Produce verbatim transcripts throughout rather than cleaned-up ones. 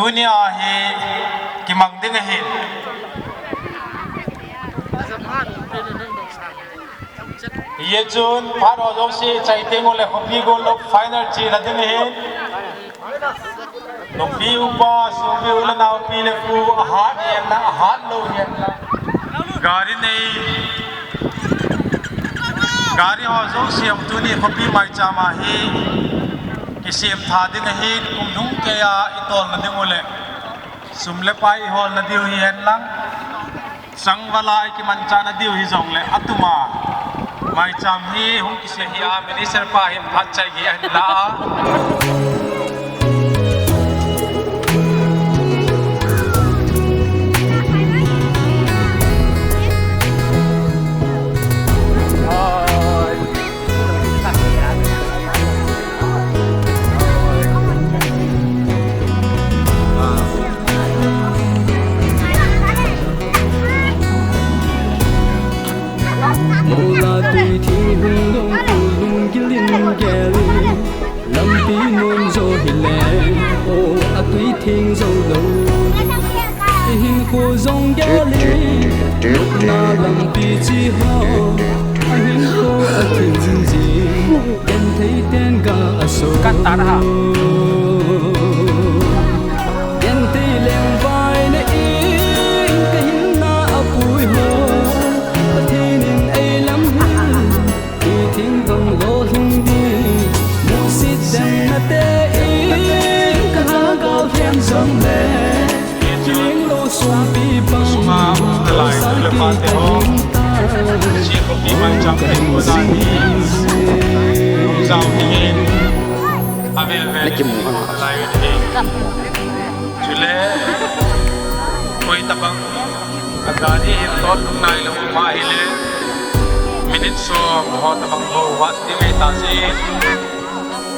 Tunia hi kimang ding ahi. Hijeh chun phat ho jouse chai teng uleh khopi gollou final chena ding ahi. Nupi upa, sopi u le nao, pi le pu, ahat hihen lang, ahat lou hihen lang, gari nei, gari ho jouse tuni khopi maicham a hi kisem tha ding ahi. Kum lhung keiya itolna ding uleh sum le pai iholna diu hihen lang, changval a ikimanchahna diu hijongleh, atuma maicham hi hung kisem hi a, minister pa hin phat chai gei ahin la a. Mola tui thing hung lung, lung gilin gel in, lampi nom jo hile, o, atui thing jou lou. Ihinkho jong gel in, lupna lampi chi ho, ahinkho athim jing, genthei ten ga aso. Kan ta na ha. Genthei lengvai na in, kahinna apui ho, Pathen in eilam hi, i thing vang lolhing di, musit sen nate in, kalhagao lhem jongle, kiling lou sumpi pang, sunga um nalai, saki lepate ho, kahing ta, chi khopi maicham kahing sing. Jao hi. Ave, ave. Nakimu ana. Lai, ave. Chule, koi tabang, a gari hin tot lung nailou ma hile, minute som ho tabang bou vat ding ahi tasi.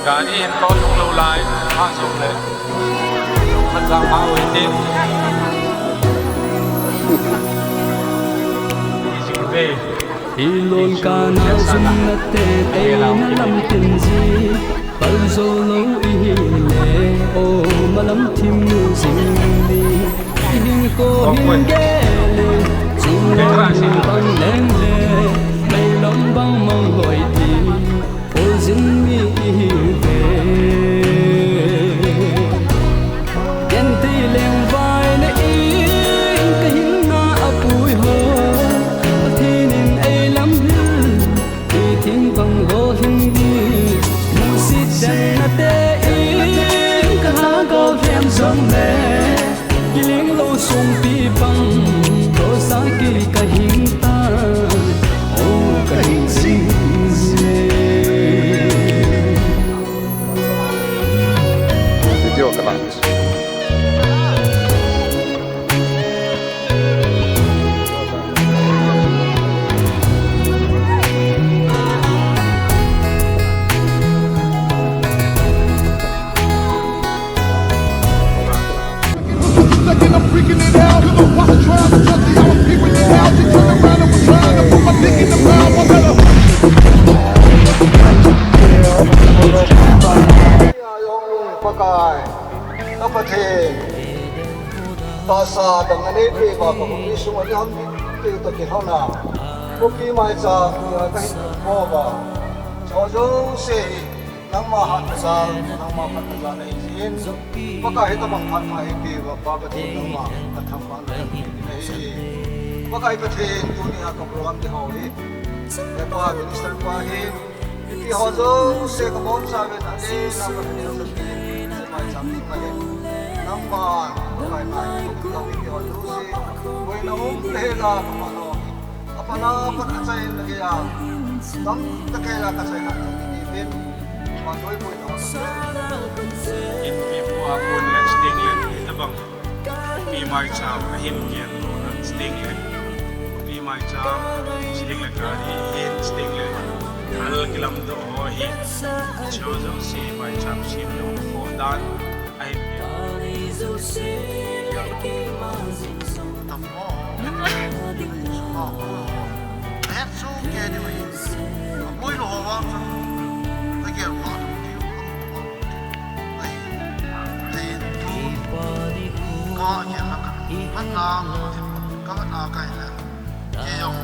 Gari hin tot lung lou lai, ha sum le. Khat jang ma ui tin. Easy way. Ilon kana jum nate, eina lam tin ji. Pal jou lou ihile, o malam thim jing di. Ihinkho hin gel in, chunglom bang leng le, meilam bang mang loi di. Khol jin mi ihiuve. Genthei lengvai na in, kahinna apui ho, Pathen in eilam hi, i thing vang lolhing di, musit sen nate in, kalhagao lhem jongle, kiling lou sumpi pang, ko saki kahing ta, o kahing jing le. Video ka lang. Second, I'm freaking it out. Watch her trying to touch me. I was peeping it out. She turned around and was trying to put my dick in the mouth. I better. Pakai, ka Pathen, tahsa dang anei peh uva ka khopi sunga niham ding peh u toh kilhona, khopi maicham a ka hin kum uva, chu jouse hi nangma hatna jal, nangma phatna jal ahi jeh in, Pakai, hitabang phat pha eipeh uva Pa Pathen, nangma ka thangvahna ka pe ding ahi. Pakai Pathen, tunia ka program ding ho hi, he pa minister pa hin, mipi ho jouse ka boncha uvin, ale na ka thil sa pi, maicham ding ahi. Nangma, Pakai, nai, ka kum lou mipi ho jouse, boina um le hela ka ma ho. Apana pat achai na keiya, tam ta keiya ka chai na ta ni pen, ma toi koi na ka chai. Inpi pu a kon le sting le, hitabang. Pi maicham, ahin kian lo na sting le. Pi maicham, sting le gari, hin sting le. Al kilam do ho hi. Cho jo si maicham sim lo ko dan. Ahin kian. Tam mo. Suma ko. Ahet su ke ni wai. Apoi lo ho vang chu. Ka gel pa tu ti. Ai. Ai tu. Phatna, ka phatna kai le. Kei jong.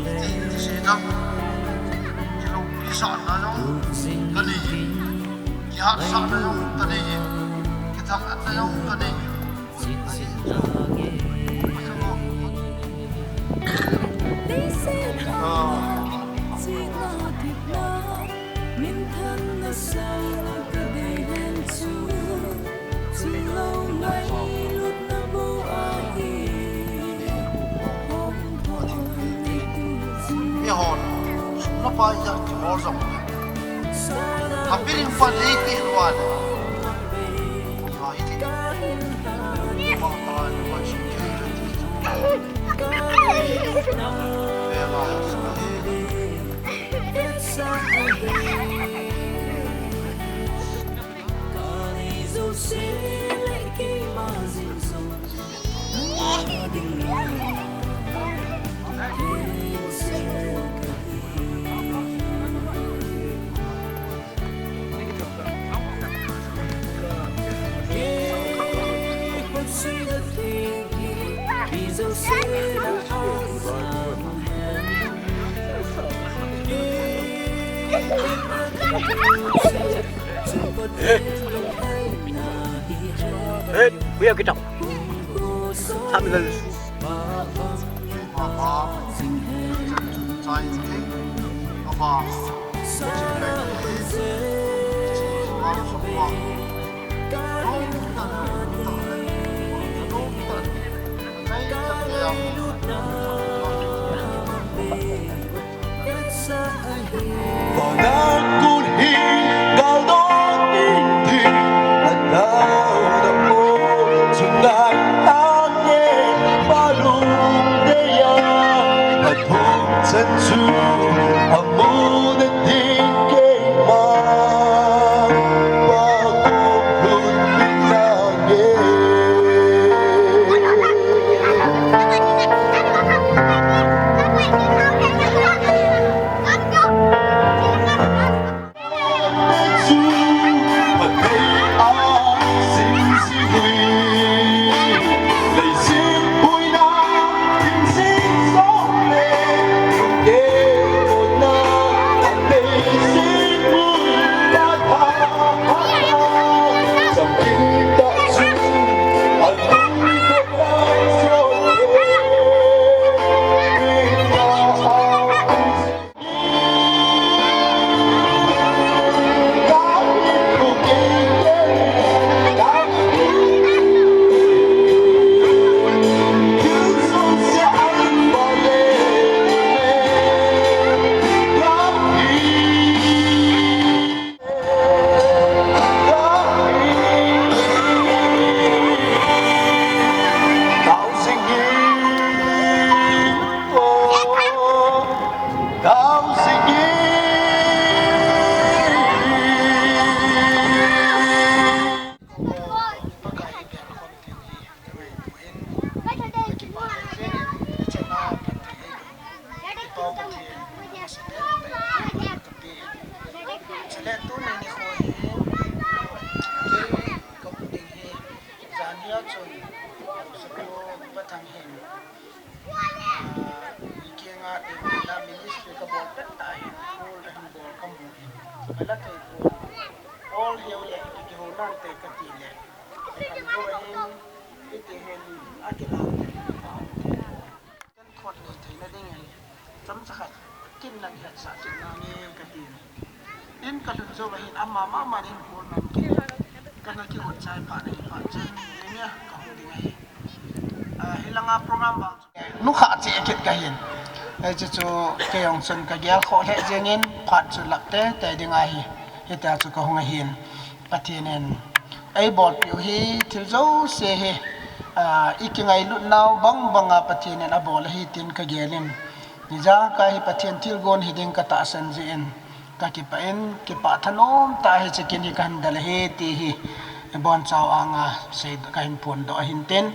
Ti, ti si jong. Kilungpi sahna jong ka nei. Kihatsahna jong ka nei. Kithangvahna jong ka nei. Mi hon, sum le pai ja kibol jong. Apiring pan ei pi wan. Hey, kuya kita. Sambil. Chule tuni nikho hi, kei ka pu ding hi, jan hia chun, Sukhu Pathang hin, ah, i kianga i na ministry ka bol pet ta hin, kol ka hin bol ka mu hin. Ala thei ko, all hiu le, ki kihou nante ka ti le, kan go hin, i ti hin, a kilang te, pa te. Thot nei theina dingin, chomcha khat, kin lang hetsah kit nange ka ti. In ka lhun jou ahin, ama mama in kol man kit. Kana kihon chai phat ahi phat chun, nia ka hung ding ahi. Ah, hilanga program bang chu. Nukha che kit ka hin. Ei chu chu kei jong chun ka gel kho lheh jengin, phat chu lap tei tei ding ahi. Hitia chu ka hung ahin. Pathen in eibolpeh u hi thil jouse hi, ah, i kingailut nau bang banga Pathen in abol ahi tin ka gel in. Ijakai hi Pathen thilgon hi ding ka tahsan jeh in, ka kipah in, kipah thanom tah a hiche kin hi ka hin del ahi ti hi, i bonchau anga sei ka hin phondoh ahin tin.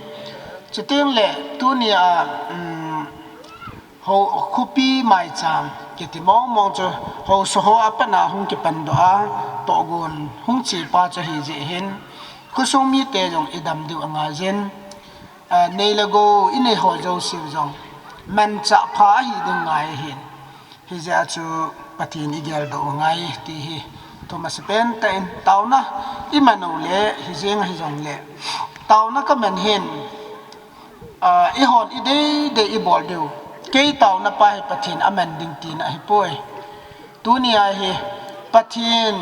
Chuteng le, tunia, um, Ho, khopi maicham kiti mong mong chu, haosa ho a pat a hung kipan doh a, tohgon hung che pa chu ahi jeh hin, khosung mite jong i dam diu angai jin, Nei le gou inei ho jouse jong manchah pha ahi ding ngai ahin. Hijeh a chu Pathen igeldoh u ngai ti hi thu masapen tah in taona iman u le hijeng hijongle taona kaman hin, eihon ideidei ibol diu. Kei taona pa hi Pathen aman ding tina ahipoi. Tunia hi Pathen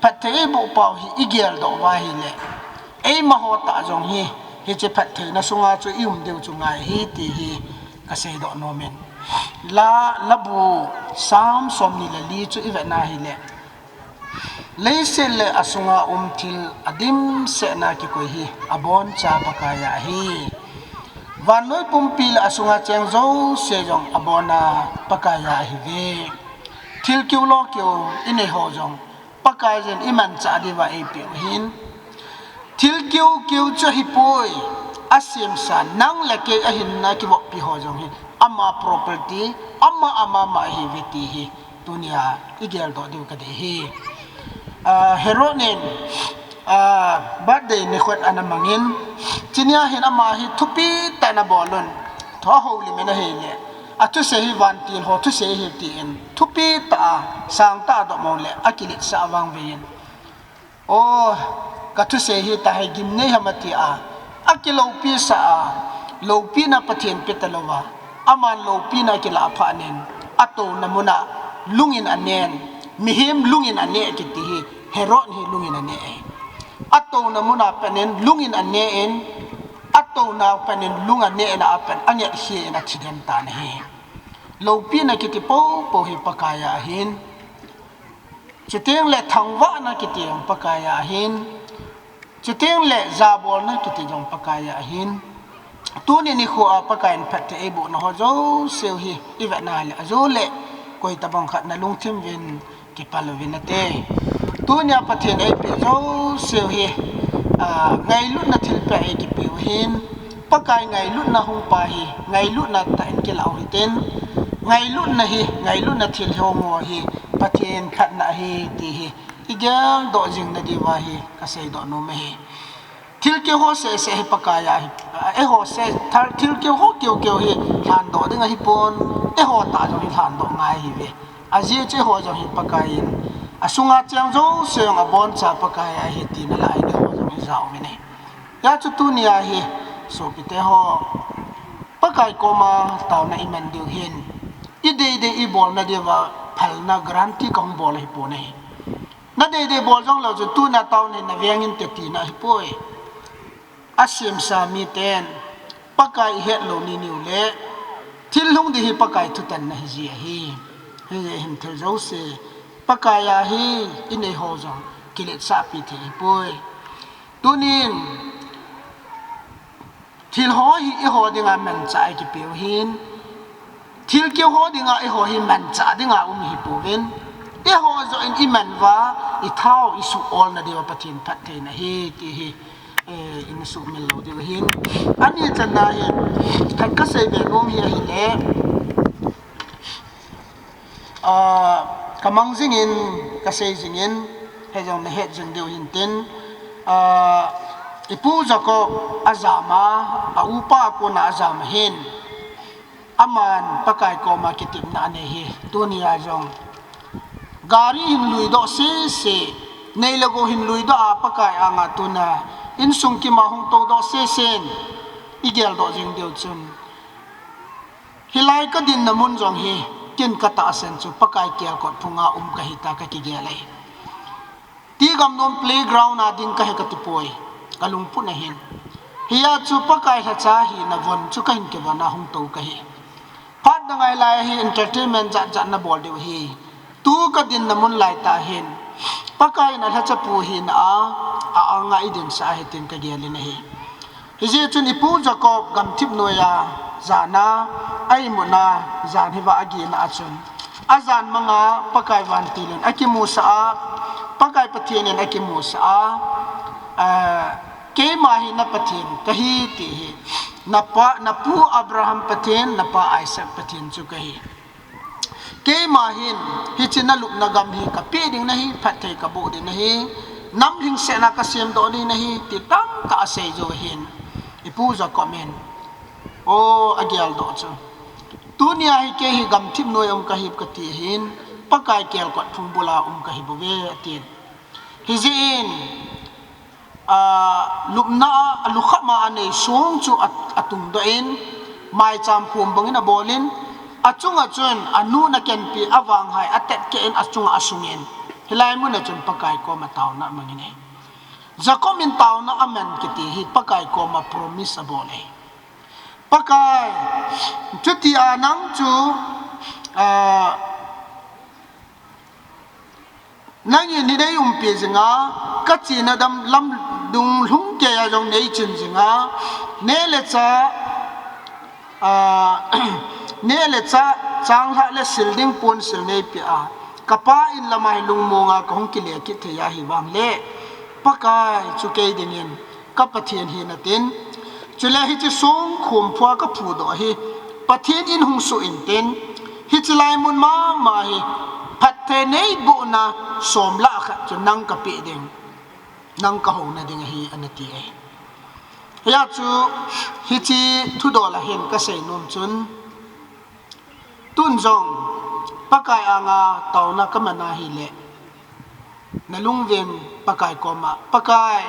phatthei eiboh pau hi igeldoh uva ahile, eima ho tah jong hi hiche phattheina sunga chu ium diu chu ngai ahi ti hi kaseidoh nomin. La, Labu, Psalm somni le li chu ivetna hile, leiset le asunga um thil adimsetna kikoi hi aboncha Pakaiya ahi. Vannoi pumpi le asunga cheng jouse jong abona Pakaiya ahiuve. Thil keu lo keu inei ho jong Pakaiyin imanchah diuva eipeh u ahin. Thil keu keu chu ahipoi, asemsa nang le kei ahinna kivoppi ho jong hi ama property, ama amama ahiuve ti hi tunia igeldoh diu kadei ahi. Herod in birthday nikho ana mangin, chunia hin ama hi thupi tah in abol un, thu ahoulim in ahile, athusei hi vantil ho thusei ahi tin thupi tah a, sangtah a adoh mo le akiletsah vangvei in, o, kathusei hi tahi gimnei ham atia, akiloupi sah a, loupina Pathen pe talouva, aman loupina akilah phat in, atouna muna lungin anen, mihem lungin aneh kiti hi, Herod hi lungin aneh ahi. Atouna muna pat in lungin aneh in, atouna pat in lung anehna a pat in anget khen athiden tan ahi. Loupina kiti poupou hi Pakaiya ahin. Chuteng le thangvahna kiti jong Pakaiya ahin. Chuteng le jabolna kiti jong Pakaiya ahin. Tuni nikho a Pakaiyin phatthei eibohna ho jouseu hi ivetna le ajo le koitabang khat nalungthim uvin kipal uvin nate. Tunia Pathen eipeh jouseu hi ngailutna thilpeh eikipeu ahin. Pakai ngailutna hungpa hi ngailutna tah in kilah u hitin, ngailutna hi, ngailutna thil hung ho hi Pathen phatna ahi ti hi igeldoh jing nadiuva hi kaseidoh nom ahi. Thil keu ho sehseh hi Pakaiya ahi, eiho se, thil keu ho keukeu hi lhandoh ding ahipon, eiho tah jong hi lhandoh ngai ahiuve. Ajeh chu eiho jong hi Pakaiyin asunga cheng jouse jong aboncha Pakaiya ahi tina lah in eiho jong hi jaum in ahi. Hijeh chun tunia hi sopite ho, Pakai koma taona iman diu hin, ideidei ibolna diuva phalna guarantee kahung bol ahipon ahi. Nadeidei bol jongleu chun tuna taona in naveng inte tina ahipoi. Asemsa miten Pakai ihetlou niniu le thil lhung ding hi Pakai thutanna hiji ahi. Hijeh hin thil jouse Pakaiya hi inei ho jong kiletsahpi thei ahipoi. Tunin thil ho hi eiho dinga manchah eikipeu hin, thil keu ho dinga eiho hi manchah dinga um ihipouvin, eiho joh in iman uva, ithao isuh olna diuva Pathen phattheina ahi ti hi insuhmil lou diu ahin. Ani channa hin khat kasei be nom hi ahile, kamang jingin, kasei jingin, hijong nahet jing diu hintin, ipu Jacob ajama, aupa a kona ajama hin, aman Pakai koma kitepna anei hi, tunia jong gari hin luidoh sese, nei le gou hin luidoh a Pakai anga tuna insung kima hung toudoh sesen, igeldoh jing diu chun, hilai kadinna mun jong hi, ken katahsan chu Pakai kelkot phunga um kahita kakigel ahi. T. Gamnuam playground a ding kahi katipoi, kalungput ahin. Hia chu Pakai lhacha hina von chu kahin kivon a hung tou kahi. Phat dang a hilai hi entertainment jatjat nabol diu ahi. Tu kadinna mun laitah hin Pakai in alhachapu hina a, a-anga idinsah ahi tin kagelin ahi. Hijeh chun ipu Jacob gamthip noiya jana, a-imutna jan hiva agehna a chun, ajan manga Pakai vantil in akimusah a, Pakai Pathen in akimusah a, keima hi na Pathen kahi ti hi, napa, napu Abraham Pathen, napa Isaac Pathen chu kahi. Keima hin hiche nalupna gam hi kapeh ding nahi, phatthei kaboh ding nahi, nam lhingsetna kasemdoh ding nahi, ti tamtah asei jou ahin. Ipu Jacob in, o, ageldoh chu, tunia hi kei hi gamthip noi um kahi kati hin, Pakai kelkot phungbula um kahi bouve, atin. Hijeh in, a, lupna a, alukham a anei song chu a, atungdoh in, maicham khom bangin abolin, achunga chun, anu nakenpi avanghai atetkeh in achunga asungin, hilai muna chun Pakai koma taona amangin ahi. Jacob in taona aman kiti hi Pakai koma promise abol ahi. Pakai, chutia nang chu, a, nangin hi nei umpi jinga, kachena dam lamdung lhungkeiya jong nei chin jinga, neh le chah, a, neh le chah, changlhah le sil ding ponsil neipeh a, kapa in lama hi lungmonga kahung kile kit thei ahi vangle, Pakai chu kei dingin ka Pathen hi natin. Chule hiche songkhom phua kaphudoh hi Pathen in hung suh intin, hiche laimun mama hi phatthei neibohna somlah khat chu nang kapeh ding, nang kahouna ding ahi, anati ahi. Hia chu hiche thudol a hin kasei nom chun, tun jong Pakai anga taona kaman ahile, nalungveng Pakai koma, Pakai,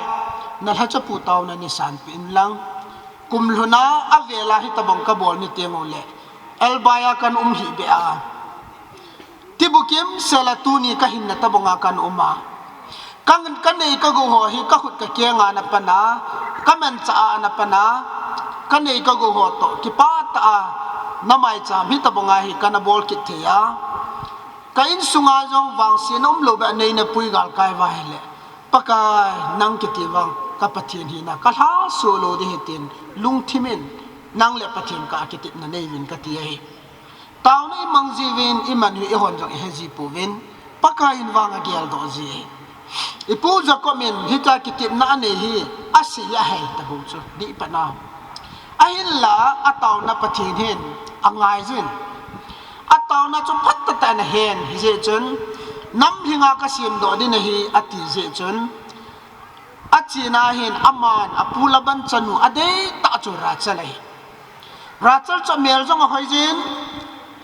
nalhachapu taona neisanpeh inlang, kum lhuna avela hitobang kabol ni tengule, elbai a kaum hihbeh a, tibukim sela tuni kahinna tobanga kaum a, ka, kanei kagou ho hi kakhut kakenga napana, kamanchah a napana, kanei kagou ho toh kipah tah a, namaicham hitobanga hi kana bol kit thei a, ka insunga jong vangsetna umlou beh a neina pui galkai uva ahile, Pakai, nang kiti vang ka Pathen hina kalhaso lou ding ahi tin, lungthim in, nang le Pathen kah a kitepna neiuvin kati ahi. Taona imang jiuvin, iman u ihon jong iheji pouvin, Pakai in vang ageldoh ji ahi. Ipu Jacob in hitia kitepna anei hi, asei ahei tabou chu, dihpatna. Ahinla, ataona Pathen hin, angaijin. Ataona chu phatah tah in ahen, hijeh chun, namlhinga kasemdoh ding ahi, ati jeh chun, achena hin aman, apu Laban chanu, adeitah chu Rachel ahi. Rachel chu amel jong ahoijin,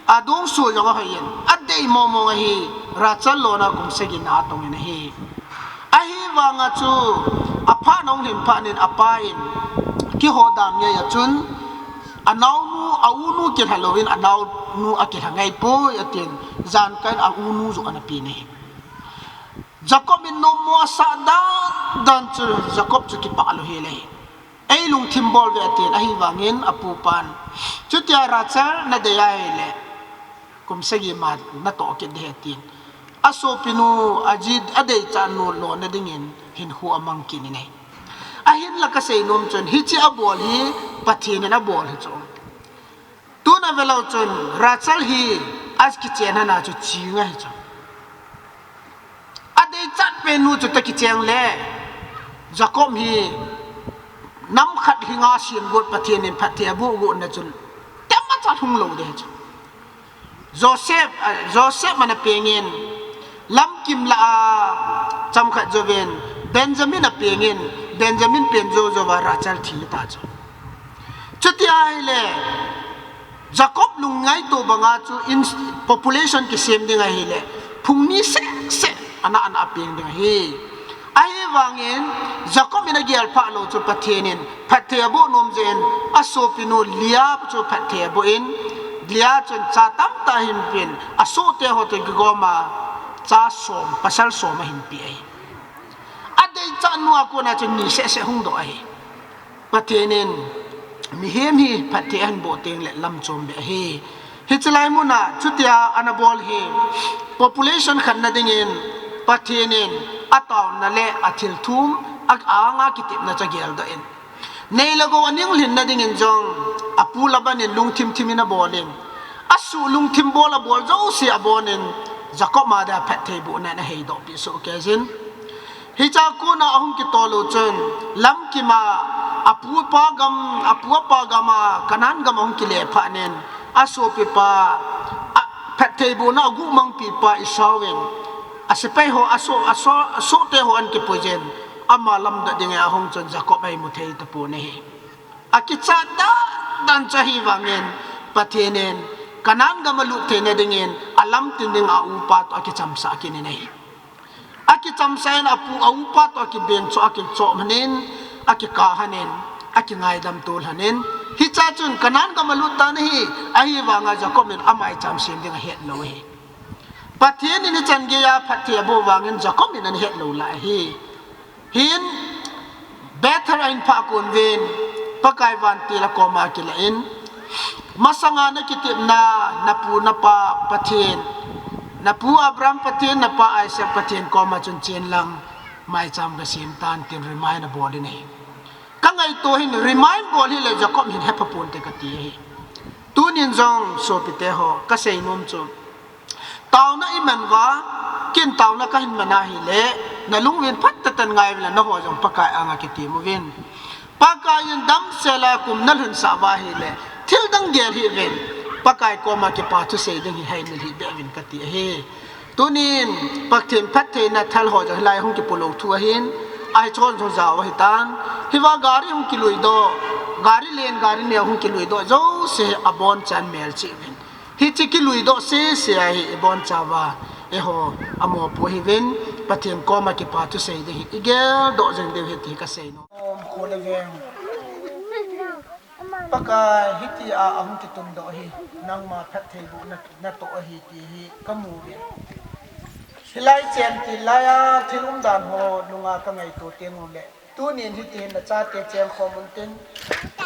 adungso jong ahoijin, adei momong ahi, Rachel lona kum sagina atongin ahi. Ahivanga chu, aphat nung lhin phatnin apa in, kihou dan ngeiya chun, anaonu, aunu kilha louvin, anaonu akilha ngaipoi, atin, jankah in aunu joh ana pen ahi. Jacob in nommo asah dan dan chu Jacob chu kipah lou hel ahi. Ei lungthim bol ve atin, ahivangin apupan, chutia Rachel nadei ahile, kum sagi ma natoh kit ding ahi atin. Asopinu, aji, adeichatnu lona dingin hinkho amang kit in ahi. Ahinla kasei nom chun, hiche abol hi Pathen in abol ahi chu. Tuna velou chun, Rachel hi akichen hana chu ching ahi chu. Adeichat pennu chu toh kicheng le, Jacob hi nam khat lhinga semgot Pathen in phatthei aboh gotna chun, temacha lhung lou ding ahi chu. Joseph, a, Joseph ana pengin, lamkim lah a, chomkhat jouvin, Benjamin apengin, Benjamin pen jou jouva Rachel thi ta chu. Chuti ahile, Jacob lungngaito banga chu in, population kisem ding ahile, phung ni seh seh, ana ana apeng ding ahi. Ahivangin, Jacob in agel phah lou chu Pathen in, phatthei aboh nom jeh in, asopinu Leah chu phatthei aboh in, Leah chun cha tamtah ahin pen, asohte ho toh kigoma, cha som, pasal som ahin pe ahi. Adeichatnu a kona chun ni seh seh hung doh ahi. Pathen in mihem hi phatthei ahin boh tengle lamchom beh ahi. Hiche lai muna chutia ana bol hi population khatna dingin Pathen in ataona le athilthum a, anga kitepna chu ageldoh in. Nei le gou aning lhinna dingin jong apu Laban in lungthim thim in abol in. Asuh lungthim bol abol jouse abonin Jacob a dia phatthei bohna in aheidoh peh soh kei jin. Hichea kona ahung kitol u chun, lamkima, apu apa gam, apu apa gama, Canaan gam ahung kile phatnin, asopipa, a, phattheibohna aguh mangpipa Esau in, asepai ho, aso, aso, asohte ho ahin kipuijin, ama lamdoh dingin ahung chun Jacob ahin mu thei tapon ahi. Akichat dan dan chu ahivangin, Pathen in Canaan gam alut theina dingin alamtin ding a upa toh akichamsah kit in ahi. Akichamsah in apu a upa toh akibeng chu akichoh lhonin, akikah lhonin, akingaidam tol lhonin. Hichea chun Canaan gam alut tan ahi, ahivanga Jacob in amaicham sem ding ahet lou ahi. Pathen in ichan geiya phatthei aboh vangin Jacob in ana het lou lai ahi. Hin Bethel ahin phah kon uvin, Pakai vantil a koma akilah in, masanga nakitepna, napu napa Pathen, napu Abraham Pathen, napa Isaac Pathen koma chun chen lang maicham kasem tan tin remind abol in ahi. Kangaito hin remind bol hile Jacob hin hepha ponte kati ahi. Tunin jong sopite ho kasei nom chu, taona iman uva, ken taona kahin man ahile, nalungvin phatah tah in ngai uvin lang naho jong Pakai anga kitem uvin. Pakai in damsel a kum nalhunsah uva ahile, thil dang gel hih uvin, Pakai koma kipa thusei ding hi hei nalhih beh uvin kati ahi. Tunin Pathen phattheina thal ho jong hilai hung kipo lou thu ahin, ahi chon jong jao ahitan. Hiva gari hung kilui doh, gari len gari neo hung kilui doh jouse hi abonchan melchih uvin. Hiche kilui doh sese a hi ibonchauva, eiho amopo hiuvin, Pathen koma kipa thusei ding hi igeldoh jing diu ahi ti kasei nom. Om kho le veng. Pakai, hitia ahung kitundoh hi nangma phattheibohna natoh ahi ti hi kamu uve. Hilai chen til laiya thil umdan ho nunga kangaito teng uleh, tunin hitin nachate chengkhom untin,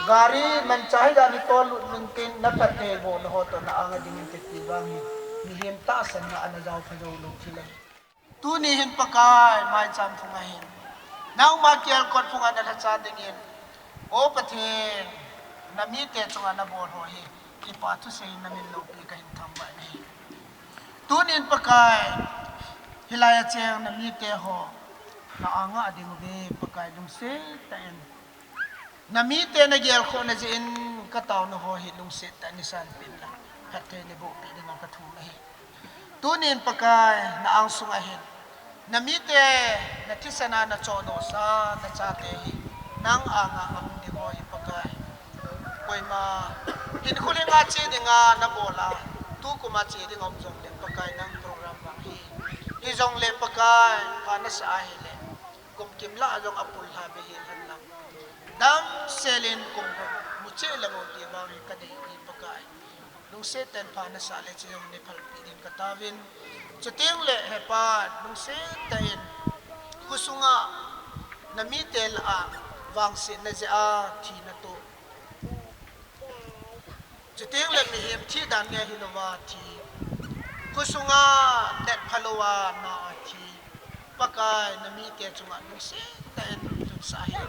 gari manchah hidan hi tollut untin, naphattheibohna ho toh na-anga dingin titi vang hi mihem tahsanna ana jaopha joulou thil ahi. Tuni hin Pakai, maicham phunga hin, nangma kelkot phunga nalhacha dingin, O Pathen, namite chunga nabol ho hi kipa thusei namin loupi kahin thangvah in ahi. Tunin Pakai, hilaiya cheng namite ho na-anga ding uve Pakai, lungset tah in. Namite nagelkhohna jeh in kataona ho hi lungset tah in neisanpeh inlang, phatthei neibohpeh dinga kathum ahi. Tunin Pakai, na-angsunga hin namite nathisana nachohdohsa nachate hi nang anga ahung ding ho hi Pakai, koima hinkho lenga che dinga nabol a, tukuma che dinga um jongleh Pakai, nang program vang hi. Hijongle Pakai, pha nasah ahile, kum kim lah a jong apullha beh hih henlang, damsel in kum gup mucheh leng u ti vang hi kadei ahi Pakai. Lungset tah in pha nasah le chujong neiphalpeh din kataovin. Chutengle Hepa, lungset tah in khosunga namite lah a vangsetna jeh a thina toh, chutengle mihem thi dan nge hilouva thi, khosunga let phalouva na a thi, Pakai, namite chunga lungset tah in lhunsah in.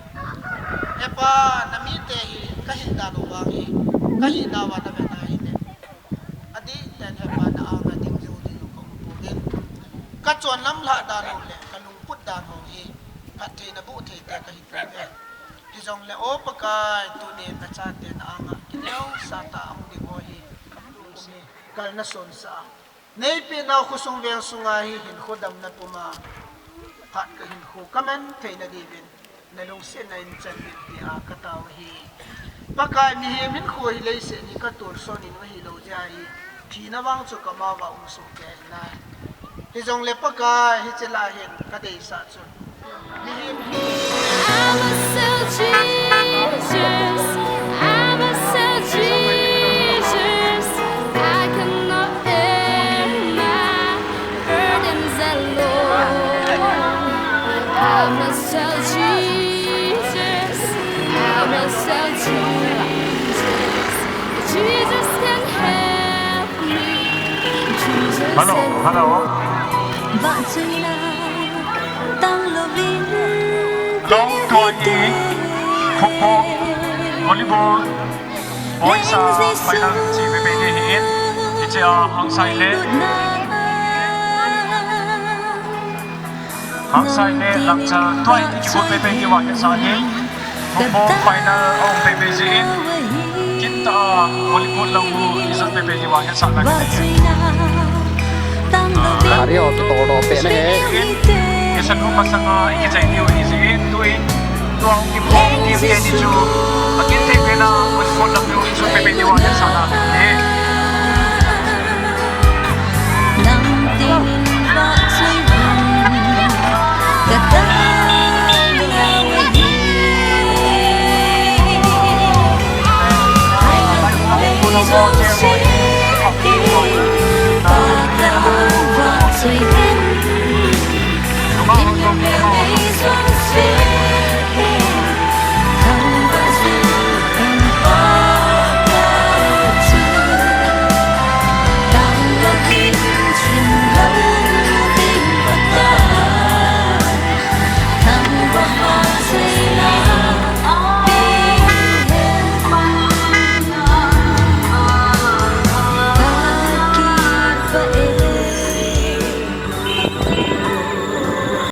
Hepa, namite hi kahil dan u vang hi, kahihnauva navet ahile, adihdan Hepa, na-anga ding jou ding u kaum pouvin, kachonlam lhah dan u le kalungput dan u hi phatthei naboh theite kahipouve. Hijongle O Pakai, tunin nachate na-anga kineosatah a hung ding ho hi, kalna sonsah a, neipeh nau khosung veng sunga hi hinkho damna puma phat kahinkho kaman theina diuvin nalungsetna in chan uvin tia katao ahi. Pakai, mihem hinkho hi leiset hi katonsot in ahilou jeh a hi, thina vang chu kamava um sohkei ahinai. Hijongle Pakai, hiche lah hin kadeisah chu, mihem hi I must tell Jesus, I must tell Jesus, I cannot bear my burdens alone. I must tell Jesus, I must tell Jesus, Jesus can help me. Jesus Hello, can help me. Hello. Long tua hi football, volleyball, boys a final chi pepe ding ahin, hiche a Hangsai le, Hangsai le Langchal tua hi kigot pepe diuva hetsah ahi. Football final a um pepe jeh in, kintah a volleyball lang hu ijot pepe diuva hetsahna kahi. Gari ho kitol doh peh na hi. Isan hu masanga ikichai diu ahi jeh in, tuin, tua hung kiphong team teni chu